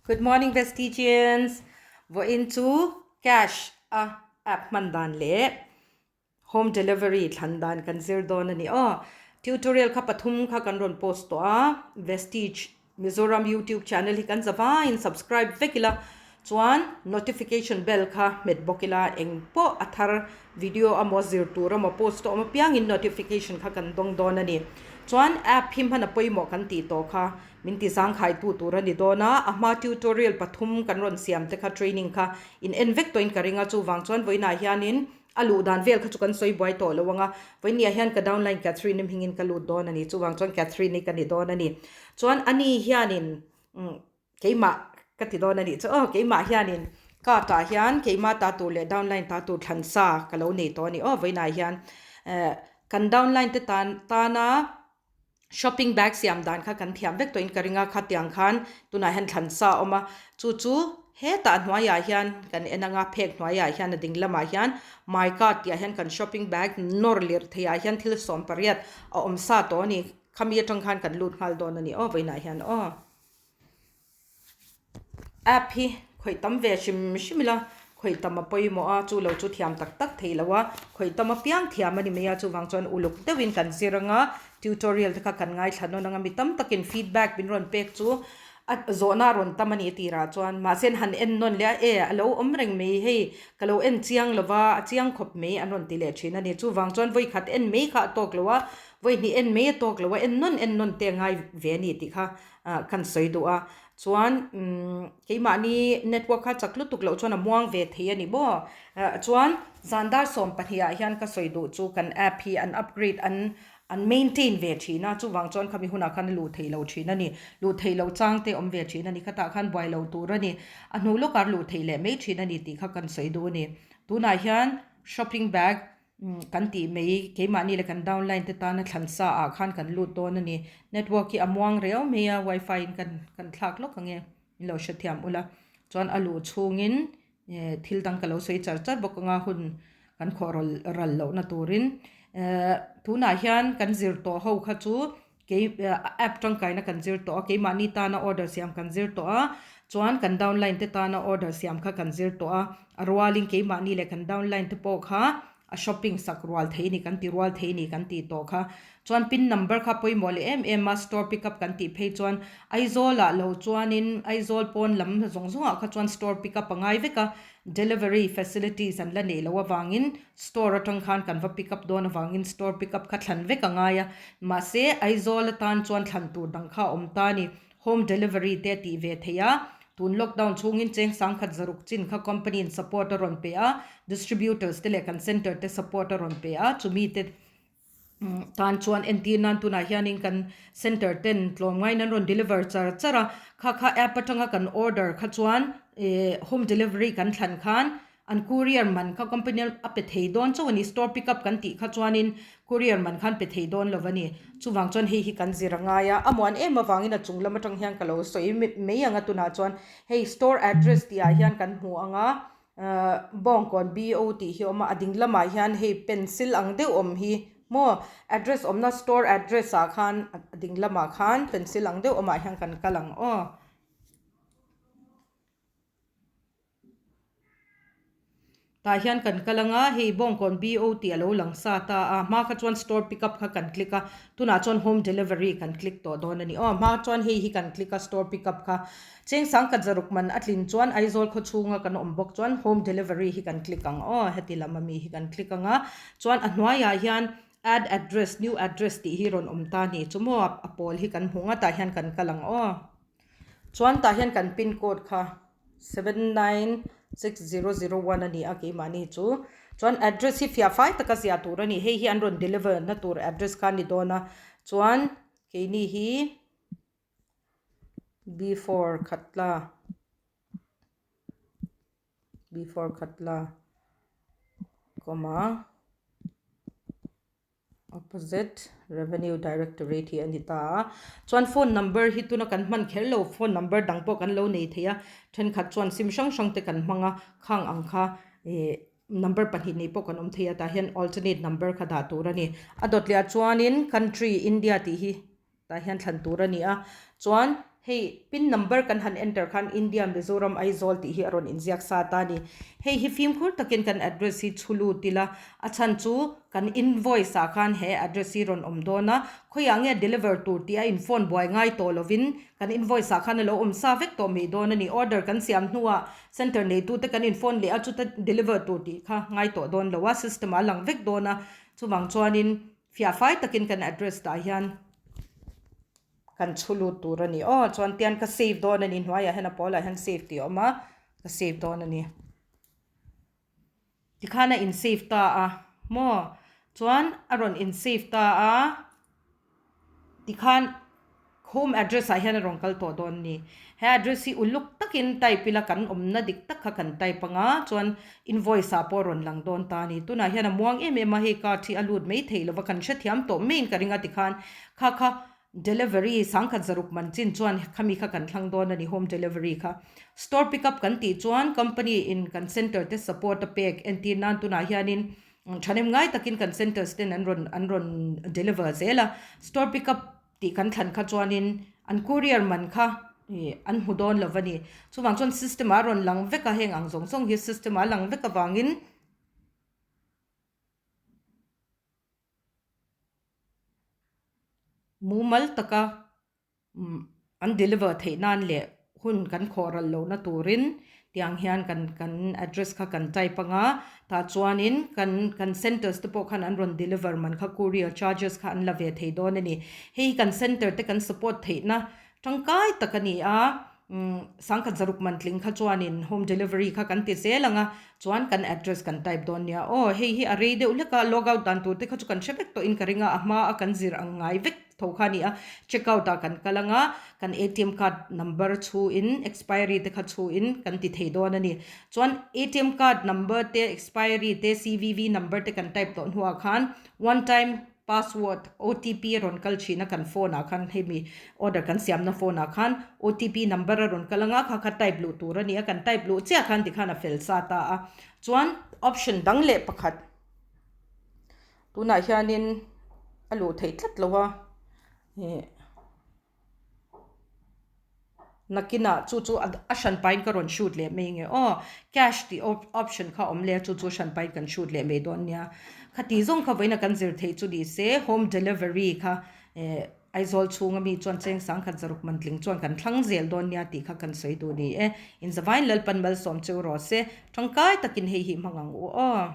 Good morning Vestigians! Vawiin chu cash a app hman dan leh home delivery thlan dan kan zir dawn a ni aw. Tutorial kha pathum kha kan rawn post tawh a, Vestige Mizoram YouTube channel hi kan zavaiin subscribe vek ila chuan notification bell kha hmet bawk ila eng pawh a thar video amaw zir tur amaw post tawh awm apiangin notification kha kan dawng dawn a ni. Chuan app hi hman a pawimawh kan tih tawh kha min ti zangkhaitu tur a ni dawn a, a hma tutorial pathum kan rawn siam te kha training kha in en vek tawhin ka ring a, chuvang chuan vawiinah hianin A luh dan vel kha chu kan sawi buai tawh lo ang a, vawinia hian ka downline Catherine i hmingin ka lut dawn a ni, chuvang chuan Catherine i ka ni dawn a ni. Chuan a ni hianin keimah ka ti dawn a nih chu aw, keimah hianin card ah hian keimah ta tur leh downline ta tur thlan sa ka lo nei tawh a ni aw, vawiinah hian kan downline te tan tana Shopping bag siam dan kha kan thiam vek tawhin ka ring a, khatiang khan tunah hian thlan sa a awm a, chu chu hetah hnuaiah hian kan en anga phek hnuaiah hian a ding lamah hian my card tih ah hian kan shopping bag nawr lirh theih ah hian thil 18 a awm sa tawh a ni, khami atang khan kan lut nghal dawn a ni aw vawiinah hian aw. App hi khawih tam ve hrim hrim ila khawih tam a pawimawh a chu lo chu thiam tak tak thei lo a khawih tam apiang thiam a ni mai a chuvang chuan uluk deuhin kan zir anga tutorial te kha kan ngaithla nawn anga mi tam takin feedback min rawn pek chu a zawhna a rawn tam a ni tirah chuan mahse an han en nawn leh a e a lo awm reng mai hei ka lo en chiang lo va a chiang khawp mai an rawn ti leh thin a ni chuvang chuan vawikhat en mai kha a tawk lo a vawihnih en mai a tawk lo a en nawn en nawn te a ngai ve a ni tih kha ah kan sawi duh a chuan umm keimahni network kha chak lutuk loh chuan a muang ve thei a ni maw ah chuan zan dar 12 ah hian ka sawi duh chu kan app hi an upgrade an an maintain ve thin a chuvang chuan khami hunah khan a luh theih loh thin a ni luh theih loh chang te awm ve thin a ni khatah khan buai loh tur a ni a hnu lawkah luh theih leh mai thin a ni tih kha kan sawi duh a ni tunah hian shopping bag Kan tih mai, keimahni leh kan downline te tana thlan sa ah khan kan lut dawn a ni. Network hi a muang riau mai a, wifi in kan kan thlak lawk ang e, min lo hrethiam ula. Chuan a luh chhungin thil dang ka lo sawi char char bawk anga hun kan khawh ral ral lohna turin. Tunah hian kan zir tawh ho kha chu Kei app tangkaina kan zir tawh a, keimahni tana order siam kan zir tawh a, chuan kan downline te tana order siam kha kan zir tawh a, a rualin keimahni leh kan downline te pawh kha a shopping sak rual thei ni kan ti rual thei ni kan tih tawh kha. Chuan pin number kha pawimawh leh em em a, store pick up kan tih phei chuan Aizawl ah lo chuanin Aizawl pawn lam zawng zawng ah kha chuan store pick up a ngai vek a, Delivery facilities an la neih loh avangin store atang khan kan va pick up dawn avangin store pick up kha thlan vek a ngai a, mahse Aizawl atan chuan thlan tur dang kha a awm ta a ni. Home delivery te a tih ve theih a, tun lockdown chhungin cheng sangkhat zaruk chin kha company in support a rawn pe a, distributors te leh kan centre te support a rawn pe a, chumi te Tan chuan entir nan tunah hianin kan center ten tlawmngaiin an rawn deliver char char a, kha kha app atanga kan order kha chuan eh home delivery kan thlan khan an courier man kha company a pe thei dawn chauh a ni, store pick up kan tih kha chuanin courier man khan pe thei dawn lo a ni. Chuvang chuan hei hi kan zir a ngai a, a muan em avangin a chung lam atang hian ka lo sawi mai ang a tunah chuan hei store address tih ah hian kan hmu ang a, Bawngkawn BO tih hi a awm a, a ding lamah hian hei pencil ang deuh awm hi maw address awmna store address ah khan a ding lamah khan pencil ang deuh awmah hian kan kal ang aw. Tah hian kan kal ang a, hei Bawngkawn BO tih a lo lang sa ta a, hma kha chuan store pick up kha kan click a, tunah chuan home delivery kan click tawh dawn a ni aw, hma chuan hei hi kan click a store pick up kha. Cheng sangkhat zaruk man a tlin chuan Aizawl khaw chhunga kan awm bawk chuan home delivery hi kan click ang aw, heti lam ami hi kan click ang a, chuan a hnuaiah hian add address, new address tih hi rawn awm ta ni chu maw a pawl hi kan hmuh ngatah hian kan kal ang aw. Chuan tah hian kan pin code kha 796001 a ni a keimahni chu, chuan address hi fiah fai taka ziah tur a ni, hei hi an rawn deliver na tur address kha a ni dawn a, chuan keini hi. Before Khatla Before Khatla comma opposite Revenue Directorate hi a ni ta a. Chuan phone number hi tuna kan hman kher lo phone number dang pawh kan lo nei thei a, thenkhat chuan sim hrang hrang te kan hmang a, khang ang kha ih number pahnih nei pawh kan awm thei a, tah hian alternate number kha dah tur a ni. A dawt leh ah chuanin country India tih hi. Tah hian thlan tur a ni a, chuan Hei pin number kan han enter khan India Mizoram Aizawl tih hi a rawn inziak sa ta a ni. Hei hi fimkhur takin kan address hi chhu lut ila, a chhan chu kan invoice ah khan he address hi rawn awm dawn a, khawiah nge deliver tur tih a in phone buai ngai tawh lovin kan invoice ah khan a lo awm sa vek tawh mai dawn a ni. Order kan siam hnuah center neitute kan in phone leh a chuta deliver tur tih kha ngai tawh dawn lo a, system ah a lang vek dawn a, chuvang chuanin fiah fai takin kan address tah hian Kan chhu lut tur a ni aw. Chuan tian ka save dawn a ni. Hnuaiah hian a pawlah hian save tih a awm a. Ka save dawn a ni. Tikhan a in save ta a maw? Chuan a rawn in save ta a. Tikhan home address ah hian a rawn kal tawh dawn a ni. He address hi uluk takin type ila kan awmna dik tak kha kan type anga chuan invoice ah pawh a rawn lang dawn ta a ni. Tunah hian a muang em em a, hei card hi a lut mai theih lova kan hrethiam tawh maiin ka ring a tikhan Kha kha delivery sangkhat zaruk man chin chuan khami kha kan thlang dawn a ni home delivery kha. Store pick up kan tih chuan company in kan center te support a pek entir nan tunah hianin thahnem ngai takin kan centers ten an rawn an rawn deliver zel a. Store pick up tih kan thlan kha chuanin an courier man kha ih an hmu dawn lo a ni. Chuvang chuan system ah a rawn lang vek a heng ang zawng zawng hi system ah a lang vek avangin. Mumal taka an deliver theih nan leh hun kan khawh ral lohna turin tiang hian kan kan address kha kan type anga tah chuanin kan kan centers te pawh khan an rawn deliver man kha courier charges kha an la ve thei dawn a ni. Hei hi kan center te kan support theihna Tangkai tak a ni a, sangkhat zaruk man tling kha chuanin home delivery kha kan ti zel ang a, chuan kan address kan type dawn nia. Aw, hei hi a rei deuh hlek a, log out dan tur te kha chu kan hre vek tawhin ka ring a, a hma a kan zir ang ngai vek tho kha a ni a, check out ah kan kal ang a, kan atm card number chhuin expiry te kha chhuin kan ti thei dawn a ni. Chuan atm card number te expiry te cvv number te kan type tawh hnuah khan one time Password, OTP a rawn kal thin a kan phone ah khan hemi order kan siamna phone ah khan OTP number a rawn kal anga kha kha type luh tur a ni a kan type luh chiah khan tikhan a fel sa ta a chuan option dang leh pakhat tunah hianin a luh theih tlat lo a ih. Nakinah chu chu a hran pain ka rawn shoot leh mai nge aw. Cash tih option kha awm leh a chu chu a hran pain kan shoot leh mai dawn nia. Khati zawng kha vawiina kan zir theih chu ni se home delivery kha eh Aizawl chhunga mi chuan cheng sangkhat zaruk man tling chuan kan thlang zel dawn nia tih kha kan sawi duh ni e. Inzavain Lalpan malsawm cheu rawh se. Tangkai takin hei hi hmang ang u aw.